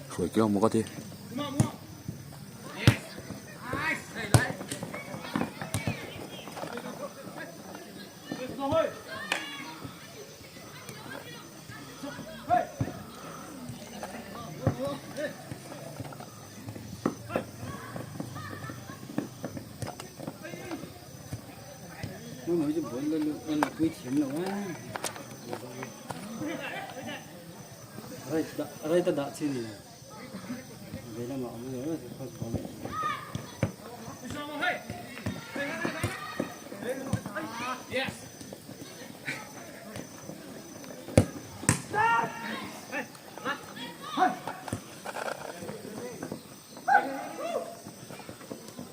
Hruai kiau maw ka ti.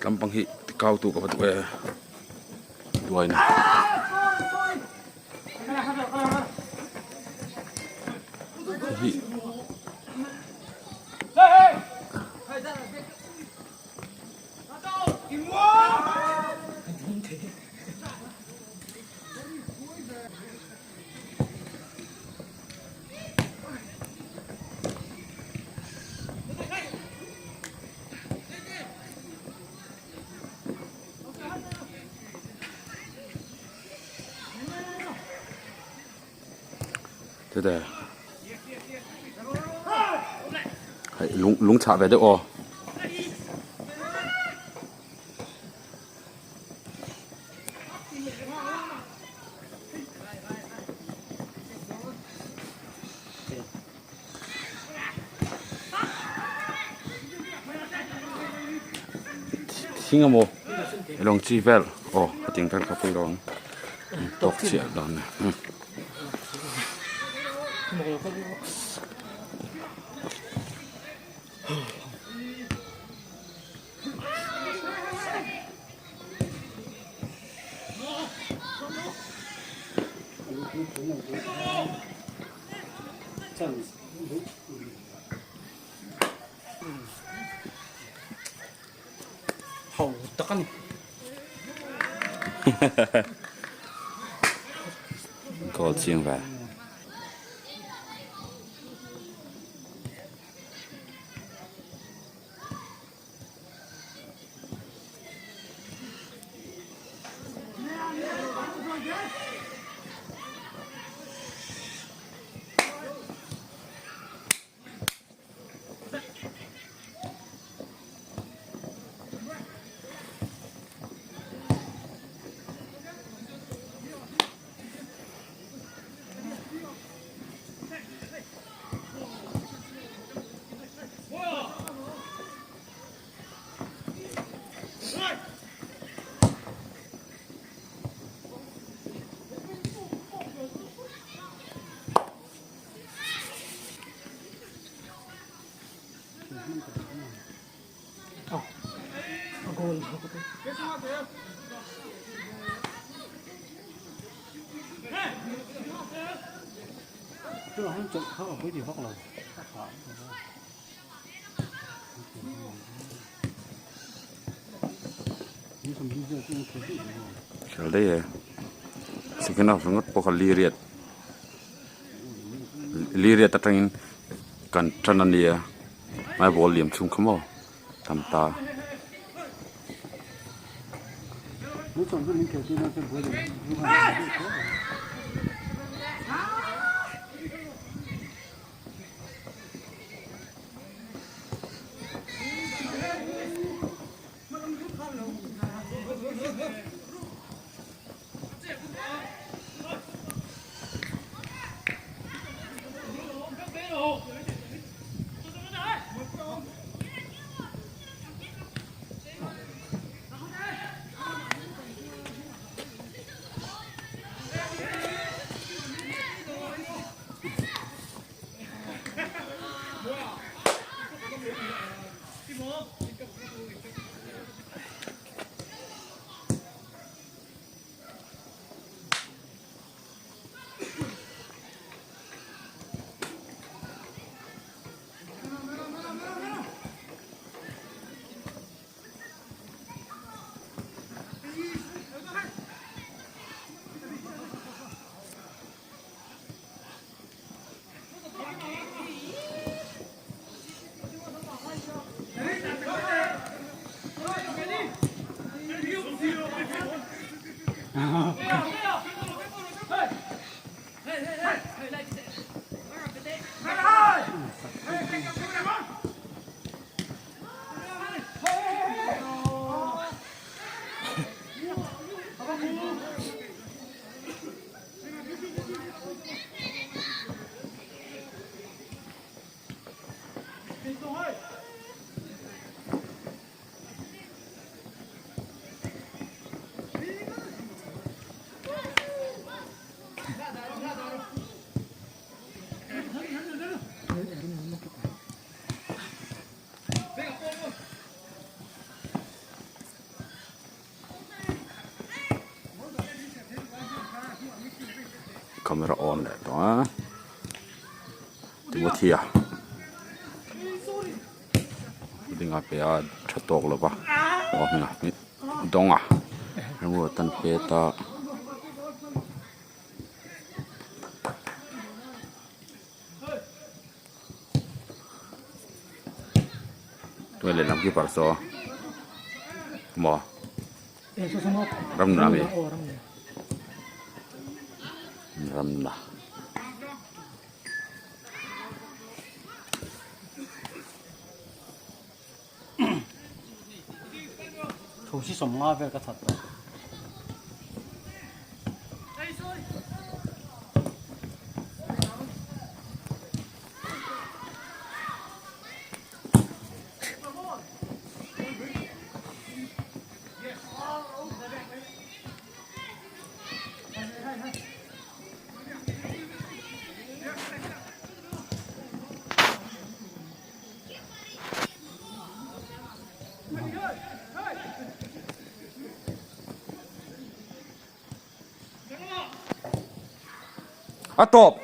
Lampang hi tikau tu ka va duh e duaina. Hi Tete hei lung lung chhah ve deuh aw. Thing emaw lawng chi vel aw hetiang vel kha pawh ilo ang tawk chiah dawn a ni. Ho tak a ni. Goal chiang ve. Khel daih e second half ringawt pawh kha li riat li riat atangin kan tan a nia hmai ball liam chhung kha maw tam ta. Camera on leh tawh a Timothy a ding a pe a tha tawk lo va aw hming a dawng a remruat an pet a. Tunge lehlam keeper saw maw ramna ami ramna. Thosi sawmnga vel ka that tawh. A tawp.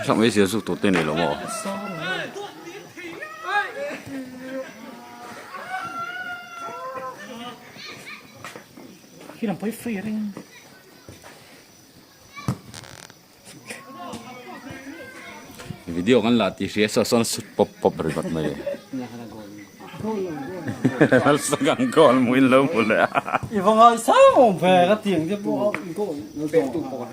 Sak mai zia zuk tur te nei lo maw? Video kan la tih hria saw sawn sut pawp pawp ringawt mai Lalsagang goal hmuin lo hmu leh a. I va ngaisang awm ve ka tiang te pawh a goal lo zawng a.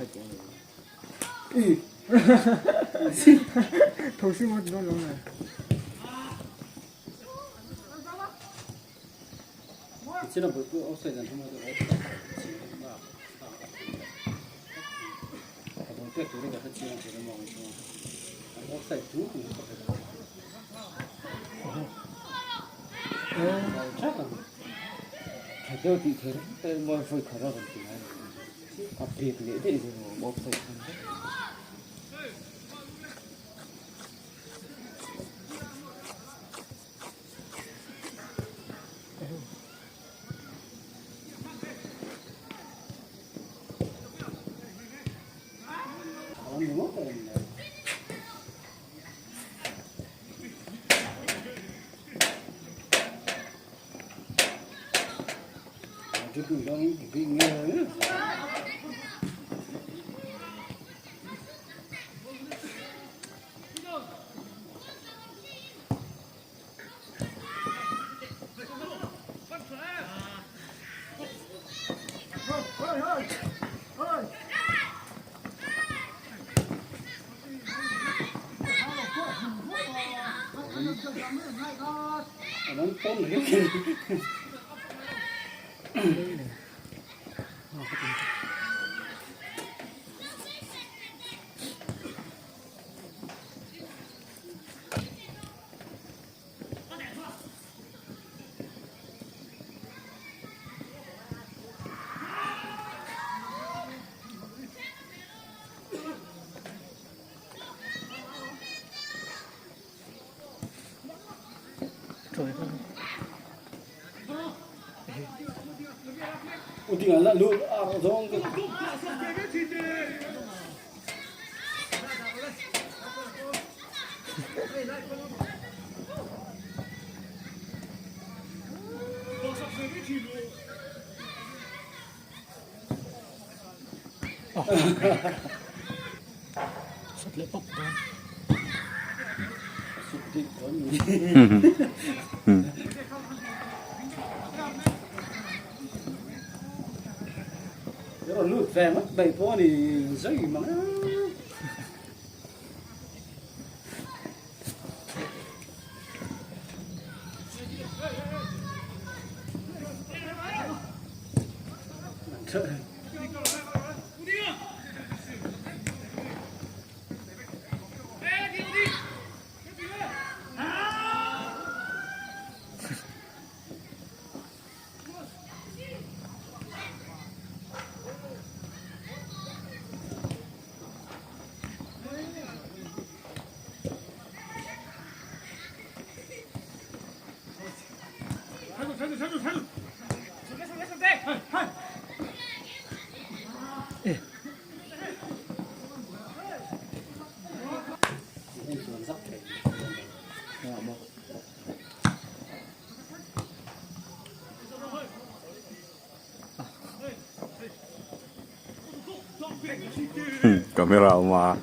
Camera awm a.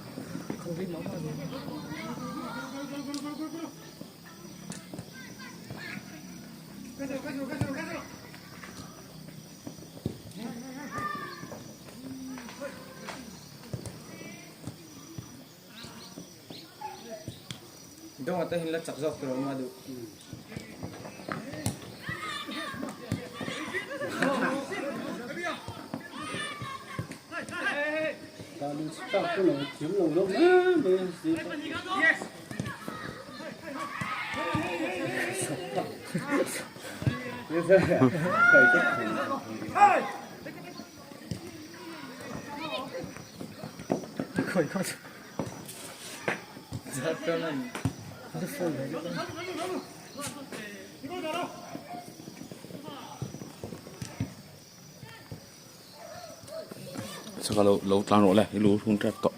Dawng ata hin la chak zawk tur a awm a duh. Saka lo lo tlang rawh le i lu hun tep tawh.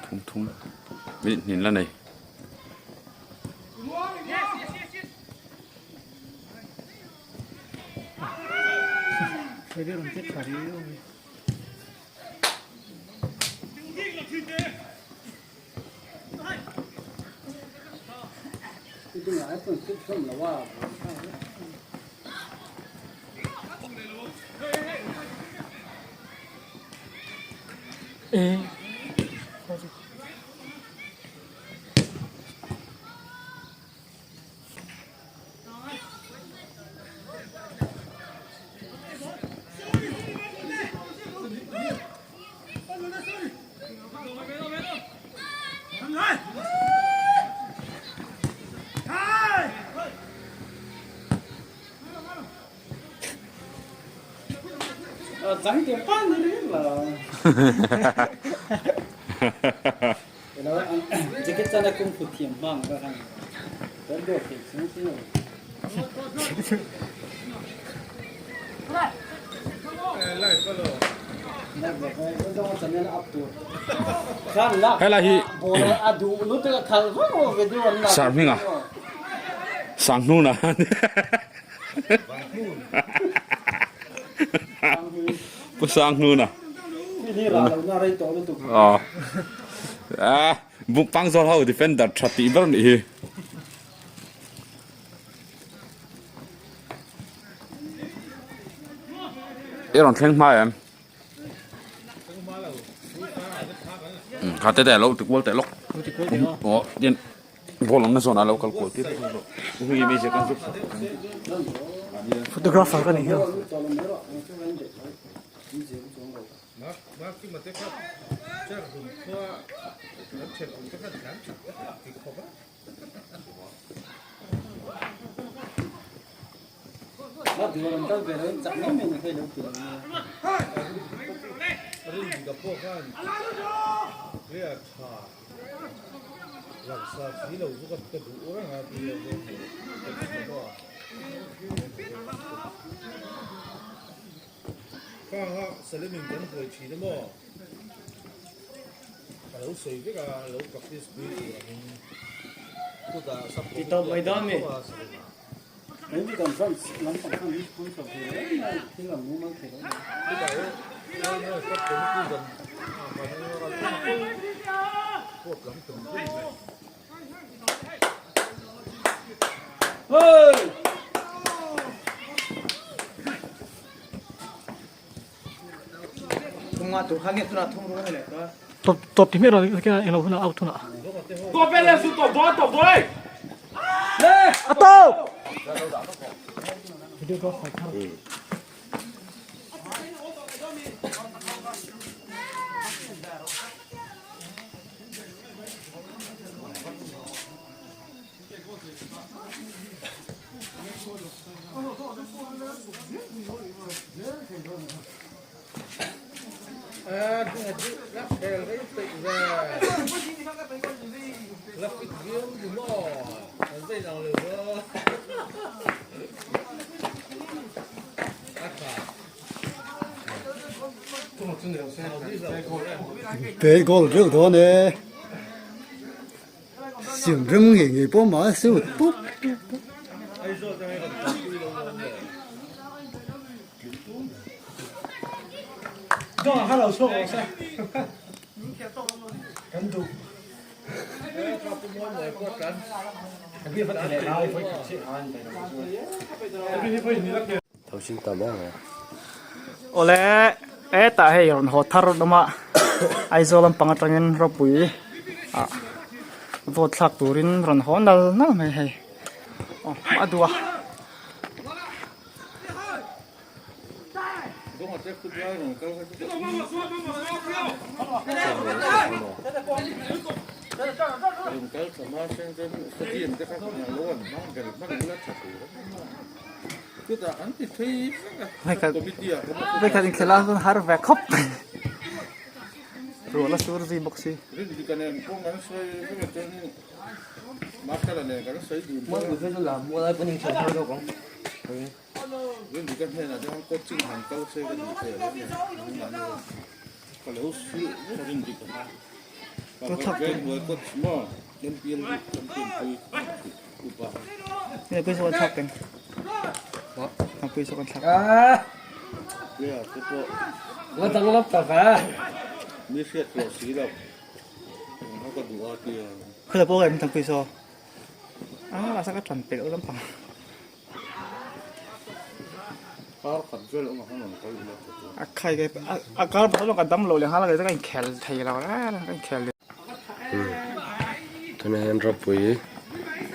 Thum thum minute hnin la nei. Helai hi Sir hminga Sanghnuna Pu Sanghnuna Aw Pangzawl ho defender tha tih ber nih hi. I rawn thleng hma em? Kha te te lo ti kual teh lawk. Aw tin. Ball awmna zawnah lo kal kual tir Photographer ka nih hi. Tawp tawp ti hmiah lo kha englo hunah out hunah. A tawp! Pe goal reuh dawn e. Siam rem ngei ngei pawh mah se pup pup. Awle hetah hei rawn haw thar awm a Aizawl lampang atangin ropui ah vote thlak turin rawn haw nal nal mai hei aw a duh a. Vekhat inkhel a chuan har ve khawp mai ruah la sur zui bawk si. A khai ke a kar pasal ka dam lo leh nghal a ka inkhel thei lo ka inkhel Tunah hian ropui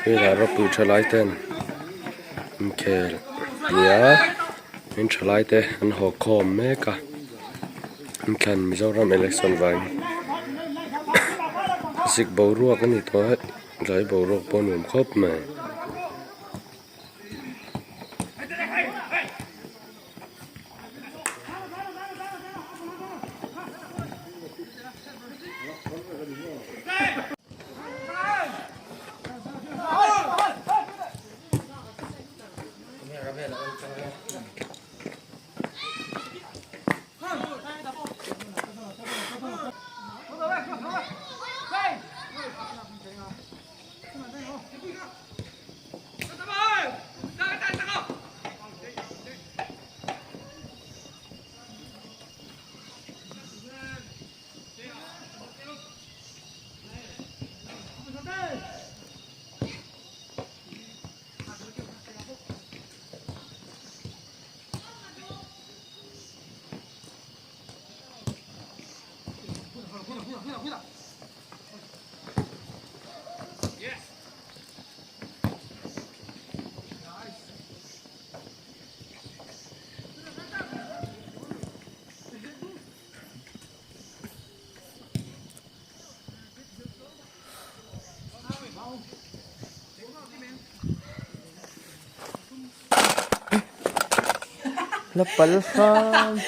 velah ropui thalai ten inkhel nia in thalai te an haw khawm mek a inthlan Mizoram election vang zik boruak a ni tawh a tlai boruak pawh a nuam khawp mai. La pal hram.